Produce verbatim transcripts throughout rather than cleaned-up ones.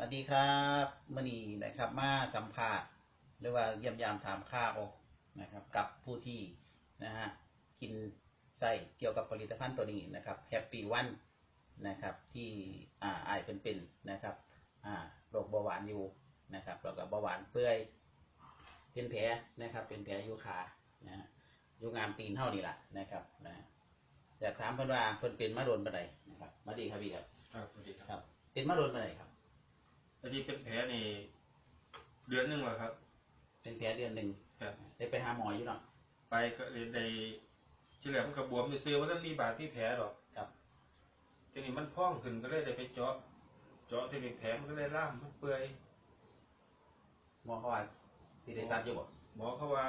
วัสดีครับ มื้อนี้นะครับ มาสัมภาษณ์ หรือว่าเยี่ยมยามถามข่าวนะครับ กับผู้ที่ นะฮะ กินใช้เกี่ยวกับผลิตภัณฑ์ตัวนี้นะครับ แฮปปี้วัน นะครับ ที่ อ่า อ้ายเพิ่นเป็นนะครับ อ่า โรคเบาหวานอยู่นะครับ แล้วก็เบาหวานเปื่อย เป็นแผลนะครับ เป็นแผลอยู่ขา นะฮะ อยู่งามตีนเฮานี่ล่ะนะครับ นะฮะ อยากถามเพิ่นว่าเพิ่นเป็นมาโดนปานใดนะครับ สวัสดีครับพี่ครับ ครับ สวัสดีครับ ครับ เป็นมาโดนปานใดครับ อันนี้เป็นแผลนี่ เดือนหนึ่งแล้วครับ เป็นแผลเดือนหนึ่ง ครับ ได้ไปหาหมออยู่เนาะ ไปก็ได้ ได้ ทีแรกมันก็บวมซื่อๆ บ่ทันมีบาดมีแผลดอก ครับ ทีนี้มันพองขึ้นก็เลยได้ไปเจาะ เจาะทีนี้แผลมันก็เลยลาม มันเปื่อย หมอเขาว่าสิได้ตัดอยู่บ่ หมอเขาว่า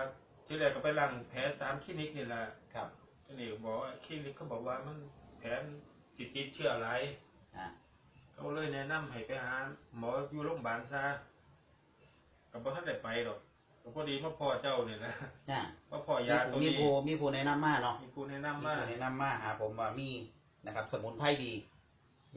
ทีแรกก็ไปล้างแผลตามคลินิกนี่แหละ ครับ ทีนี้บอกว่าคลินิกเขาบอกว่ามันแผลมันสิติดเชื้อหลาย อ่า เขาเลยแนะนำให้ไปหาหมออยู่โรงพยาบาลซะ ก็บ่ทันได้ไปดอก ก็พอดีมาพ้อเจ้านี่แหละ อ่า มาพ้อยาตัวนี้ มีผู้ มีผู้แนะนำมาเนาะ มีผู้แนะนำมา มีผู้แนะนำมาหาผมว่ามีนะครับ สมุนไพรดี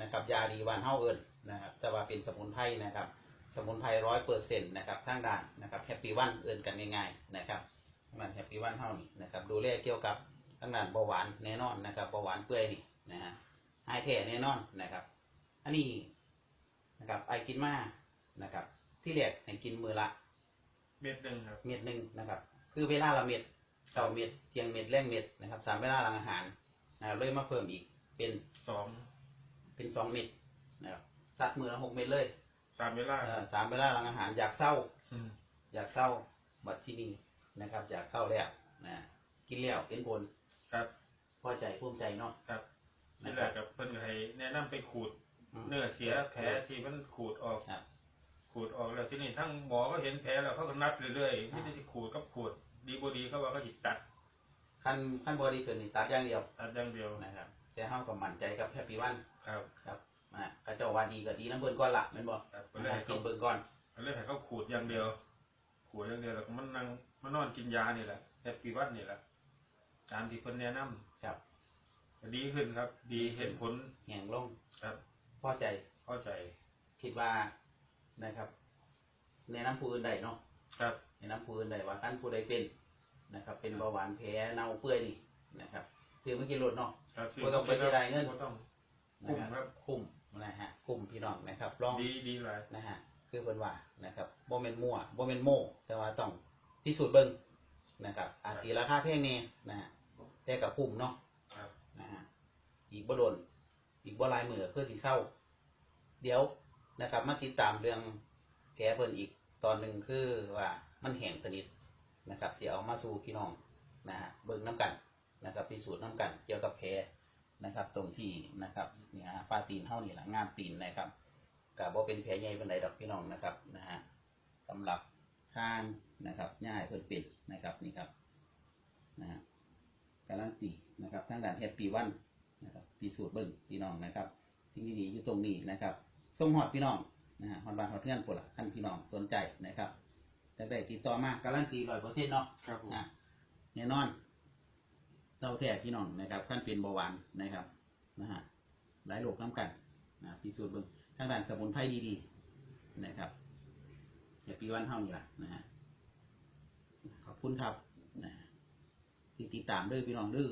นะครับ ยาดีบ้านเฮาเอิ้นนะครับ แต่ว่าเป็นสมุนไพรนะครับ สมุนไพรร้อยเปอร์เซ็นต์นะครับ ทางด้านนะครับ แฮปปี้วัน เอิ้นกันง่ายๆ นะครับ ทางด้านแฮปปี้วันเฮานี่นะครับ ดูแลเกี่ยวกับทางด้านเบาหวานแน่นอนนะครับ เบาหวานเปื่อยนี่นะฮะ หายแท้แน่นอนนะครับ อันนี้นะครับ อ้ายกินมานะครับ ที่แรกให้กินมื้อละ เม็ดหนึ่งครับ เม็ดหนึ่งนะครับ คือเวลาละเม็ด เช้าเม็ด เที่ยงเม็ด แลงเม็ดนะครับ สามเวลาหลังอาหารนะครับ เลยมาเพิ่มอีกเป็น สอง เป็นสองเม็ดนะครับ ซัดมื้อละหกเม็ดเลย สามเวลา เอ่อ สามเวลาหลังอาหาร อยากเซา อืม อยากเซา บัดที่นี่นะครับ อยากเซาแล้วนะ กินแล้วเป็นผล ครับ พอใจภูมิใจเนาะ ครับ นะครับ ทีแรกก็เพิ่นก็ให้แนะนำไปขูด อืม เนื้อเสีย แผลที่มันขูดออก ครับ ขูดออกแล้ว ทีนี้ทั้งหมอก็เห็นแผลแล้วเขาก็นัดเรื่อยๆ อ่า มีแต่สิขูดกับขูด ดีบ่ดีเขาว่าเขาสิตัด คัน คันบ่ดีขึ้นนี่ตัดอย่างเดียว ตัดอย่างเดียวนะครับ แต่เฮาก็มั่นใจกับแฮปปี้วัน ครับ ครับ อ่า เขาเจ้าว่าดีก็ดีนำเพิ่นก่อนล่ะ แม่นบ่ ครับ ก็เลยให้ กินเบิ่งก่อน ก็เลยให้เขาขูดอย่างเดียว ขวดอย่างเดียว แล้วก็มันนั่ง มานอนกินยานี่แหละ แฮปปี้วันนี่แหละ ตามที่เพิ่นแนะนำ ครับ ก็ดีขึ้นครับ ดี ดีขึ้น เห็นผล แห้งลง ครับ พอใจ พอใจ คิดว่านะครับ แนะนำผู้อื่นได้เนาะ ครับ แนะนำผู้อื่นได้ว่าคันผู้ใดเป็นนะครับ เป็น ครับ เบาหวานแผลเน่าเปื่อยนี่นะครับ ซื้อมากินโลดเนาะ ครับ ซื้อ บ่ต้องไปเสียดายเงิน บ่ต้อง คุ้มครับ นะครับ คุ้มนะฮะ คุ้มพี่น้องนะครับ ลอง ดี ดีหลาย นะฮะ คือเพิ่นว่านะครับ บ่แม่นมั่ว บ่แม่นโม้ แต่ว่าต้องพิสูจน์เบิ่งนะครับ อาจสิราคาแพงแน่นะฮะ แต่ก็คุ้มเนาะ ครับ นะฮะ อีกบ่โดน อีกบ่หลายมื้อก็คือสิเซา เดี๋ยวนะครับ มาติดตามเรื่องแผลเพิ่นอีกตอนหนึ่ง คือว่ามันแห้งสนิทนะครับ สิเอามาสู่พี่น้องนะฮะ เบิ่งนำกันนะครับ พิสูจน์นำกันเกี่ยวกับแผลนะครับ ตรงที่นะครับ นี่ฮะ ปลายตีนเฮานี่ล่ะ งามตีนนะครับ ก็บ่เป็นแผลใหญ่ปานใดดอกพี่น้องนะครับ นะฮะ สำหรับทางนะครับ ย่าให้เพิ่นเป็นนะครับ นี่ครับ นะฮะ การันตีนะครับ ทางด้านแฮปปี้วันนะครับ พิสูจน์เบิ่งพี่น้องนะครับ สิ่งดีๆอยู่ตรงนี้นะครับ ส่งฮอดพี่น้องนะฮะ ฮอดบ้านฮอดเรือนพุ้นล่ะ คันพี่น้องสนใจนะครับ จั่งได้ติดต่อมา การันตีร้อยเปอร์เซ็นต์เนาะ ครับผม นะ แน่นอน เซาแท้พี่น้องนะครับ คันเป็นเบาหวานนะครับ นะฮะ หลายโรคนำกันนะ พิสูจน์เบิ่ง ทางด้านสมุนไพรดีๆนะครับ แฮปปี้วันเฮานี่ล่ะนะฮะ ขอบคุณครับนะ ที่ติดตามเด้อพี่น้องเด้อ